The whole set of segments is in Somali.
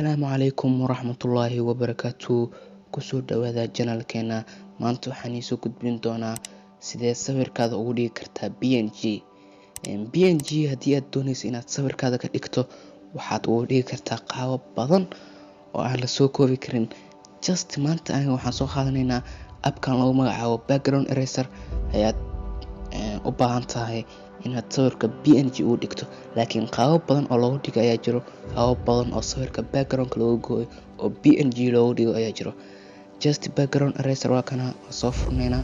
Asalaamu calaykum waraxmatullaahi wabarakaatu. Kusoo dhawaada channelkeena. Maanta waxaan iisoo gudbin doonaa sidee sawirkaada ugu dhigi kartaa PNG. PNG haddii aad dooneyso inaad sawirkaada ka dhigto, waxaad ugu dhigi kartaa qaabab badan oo aan lasoo koobi karin. Just maanta aniga waxaan soo qaadanaynaa appkan lagu magacaabo Background Eraser. Ayaad u baahan tahay inaad sawirka PNG ugu dhigto, laakiin qaabab badan oo loogu dhigo ayaa jiro. Qaabab badan oo sawirka backgroundka loogu gooyo oo PNG loogu dhigo ayaa jiro. Just Background Eraser waa kana, waa soo furneynaa.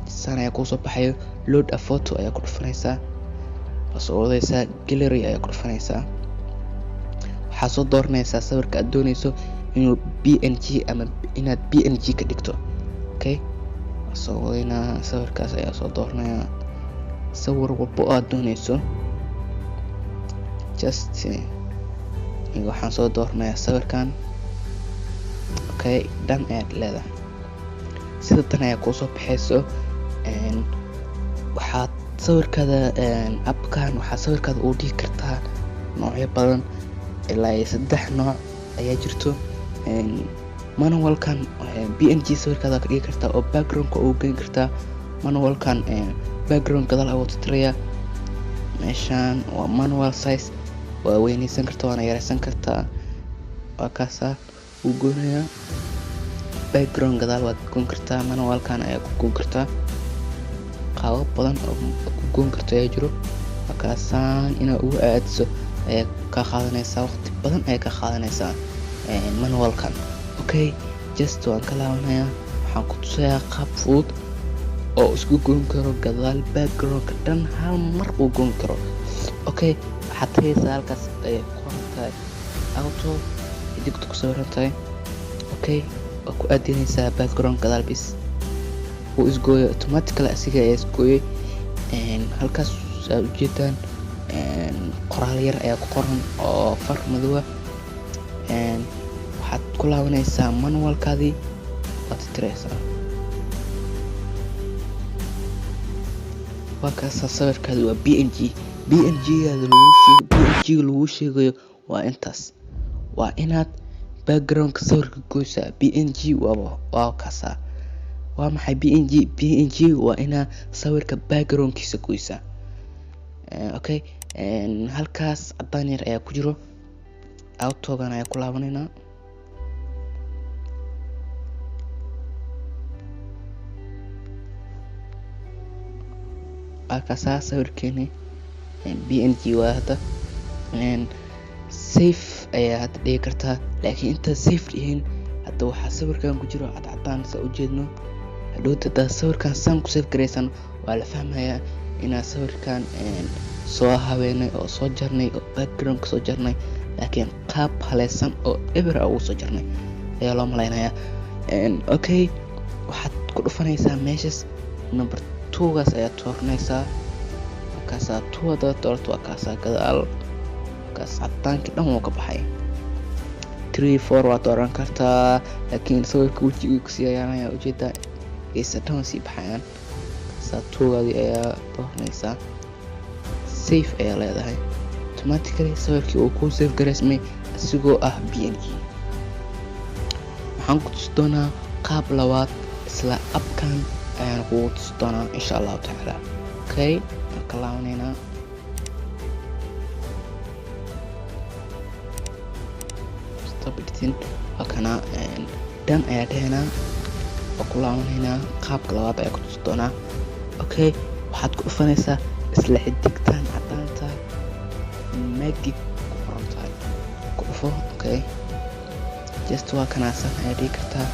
Saan ayaa kuusoo baxayo. Load a photo ayaa ku dhufanaysaa, waa soo wadaysaa, gallery ayaa ku dhufanaysaa. Waxaa soo dooranaysaa sawirka aad dooneyso inuu PNG ama inaad PNG ka dhigto. Okay, waa soo wadaynaa, sawirkaas ayaa soo dooranayaa, sawir walba oo aad dooneyso. Just waxaan soo dooranayaa sawirkan. Okay, done ayaad leedahay. Sida tan ayaa kuusoo baxeyso. Waxaad sawirkaada appkan waxaad sawirkaada ugu dhigi kartaa noocyo badan, ilaa iyo saddex nooc ayaa jirto. Manualkan PNG sawirkaada ka dhigi kartaa oo backgroundka ugu geyn kartaa. Manualkan background gadaal ayuu tirtirayaa. Meeshaan waa manual size, waa weyneysan kartaa waana yareysan kartaa. Waa kaasaa, wuu goonayaa background gadaal. Waad goon kartaa, manualkan ayaa ku goon kartaa. Qaabab badan oo ku goon karto ayaa jiro. Markaasaan inaad ugu aadiso ayaa ka qaadanaysaa, waqti badan ayaa ka qaadanaysaa manualkan. Okay, just waan ka laabanayaa. Waxaan ku tusayaa qaab fudud oo isku goon karo gadaal backgroundka dhan, hal mar uu goon karo. Okay, waxaad tagaysaa halkaas ay ku qoran tahay auto, xidigta ku sawiran tahay. Okay, waa ku aadinaysaa background gadaal, bis wuu isgooyo automatically, asiga ayaa isgooyay. Halkaas aad ujeedaan qoraal yar ayaa ku qoran oo far madow ah. Waxaad ku laabanaysaa manualkaadii, waad tirtiraysaa. Waa kaasaa, sawirkaadi waa PNG. PNG gaada lagu sheeg PNG ga lagu sheegayo waa intaas, waa inaad backgroundka sawirka goysaa. PNG waaba waa kaasaa. Waa maxay PNG? PNG waa inaad sawirka backgroundkiisa goysaa. Okay, halkaas cadaan yar ayaa ku jiro. Autogan ayaa ku laabanaynaa. Halkaasaa sawirkeeni PNG waa. Hadda save ayaa hadda dhigi kartaa, laakiin intaad save dhihin, hadda waxaa sawirkan ku jiro cadcadaan saa ujeedno. Hadhowta haddaad sawirkan saan ku save garaysan, waa la fahmayaa inaad sawirkan soo habeynay oo soo jarnay oo background soo jarnay, laakiin qaab haleysan oo eber ah ugu soo jarnay ayaa loo malaynayaa. Okay, waxaad ku dhufanaysaa meeshas number two-gaas ayaad dooranaysaa. Markaasaa two hadaad doorato, waa kaasaa, gadaal markaas cadaankii dhan wuu ka baxay. Three, four waad dooran kartaa, laakiin sawirka wejigii kusii ayaanaya ujeedaa, geesa dhan waa sii baxayaan. Markaasaa two-gaadii ayaa dooranaysaa, save ayaa leedahay. Automatically sawirkii uu kuu save garaysmay asigoo ah PNG. Waxaan ku tusi doonaa qaab labaad, isla appkan ayaan kugu tusi doonaa insha Allahu tacaala. Okay, waan ka laabanaynaa. Stop editing, waa kana. Done ayaa dhehenaa, waa ku laabanaynaa. Qaabka labaad ayaa ku tusi doonaa. Okay, waxaad ku dhufanaysaa isla xidigtan cadaanta magic ku qoran tahay, ku dhufo. Okay, just waa kanaasan ayaa dhigi kartaa,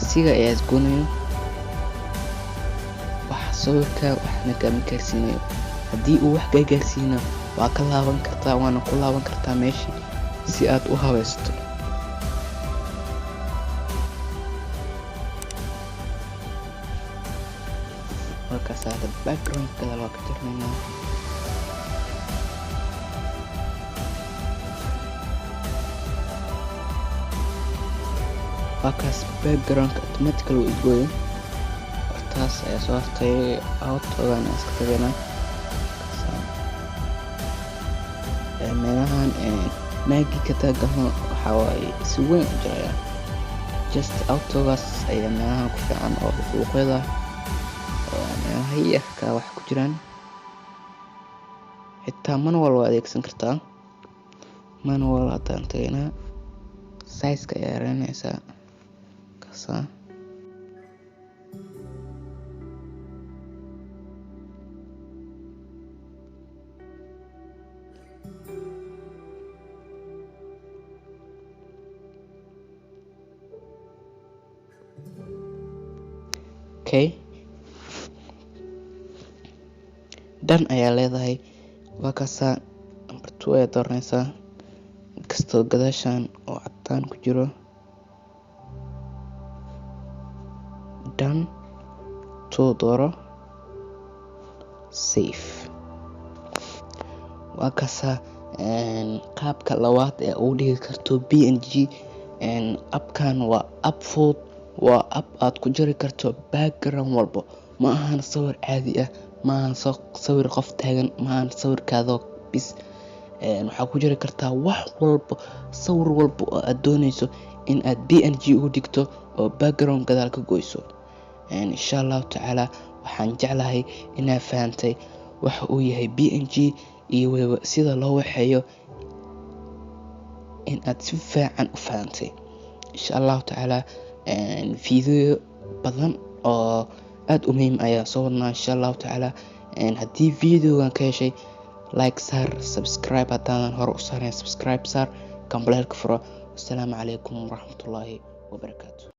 asiga ayaa isgoonayo wax sawirka, waxna kaama gaarsiinayo. Haddii uu wax kaa gaarsiino, waa ka laaban kartaa, waana ku laaban kartaa meeshii si aad u habaysato. Markaas hadda background gadaal waa ka jarnaynaa. Waa kaas, backgroundka automatically wuu isgooyo. Hortaas ayaa soo hartay, autogan iska tageynaa. Meelahan magic hadaa galno waxaa waaye si weyn u jaraya. Just autogaas ayaa meelahan ku fiican oo luuqyada oo meelaha yarka wax ku jiraan. Xitaa manual waa adeegsan kartaa. Manual haddaan tagaynaa, size-ka ayaa yareynaysaa kasa. Okay, dhan ayaa leedahay. Waa kaasaa, number 2 ayaa dooranaysaa, inkastoo gadaashan oo cadaan ku jiro. Done, 2 dooro, save. Waa kaasaa qaabka labaad ee ugu dhigi karto PNG. Appkan waa app fudud, waa app aad ku jari karto background walbo. Ma ahan sawir caadi ah, ma ahan sawir qof taagan, ma ahan sawirkaadoo bis. Waxaa ku jari kartaa wax walbo, sawir walbo oo aad dooneyso in aad PNG ugu dhigto oo background gadaal ka goyso. Insha Allahu tacaala waxaan jeclahay inaad fahantay waxa uu yahay PNG iyo weliba sida loo waxeeyo, in aad si fiican u fahantay. Insha Allahu tacaala video badan oo aad u muhiim ayaa soo wadnaa insha Allahu tacaala. Haddii videogan ka heshay, like saar, subscribe haddaadan hore u saarayn, subscribe saar, gambaleelka furo. Assalaamu calaykum waraxmatullaahi wabarakaatu.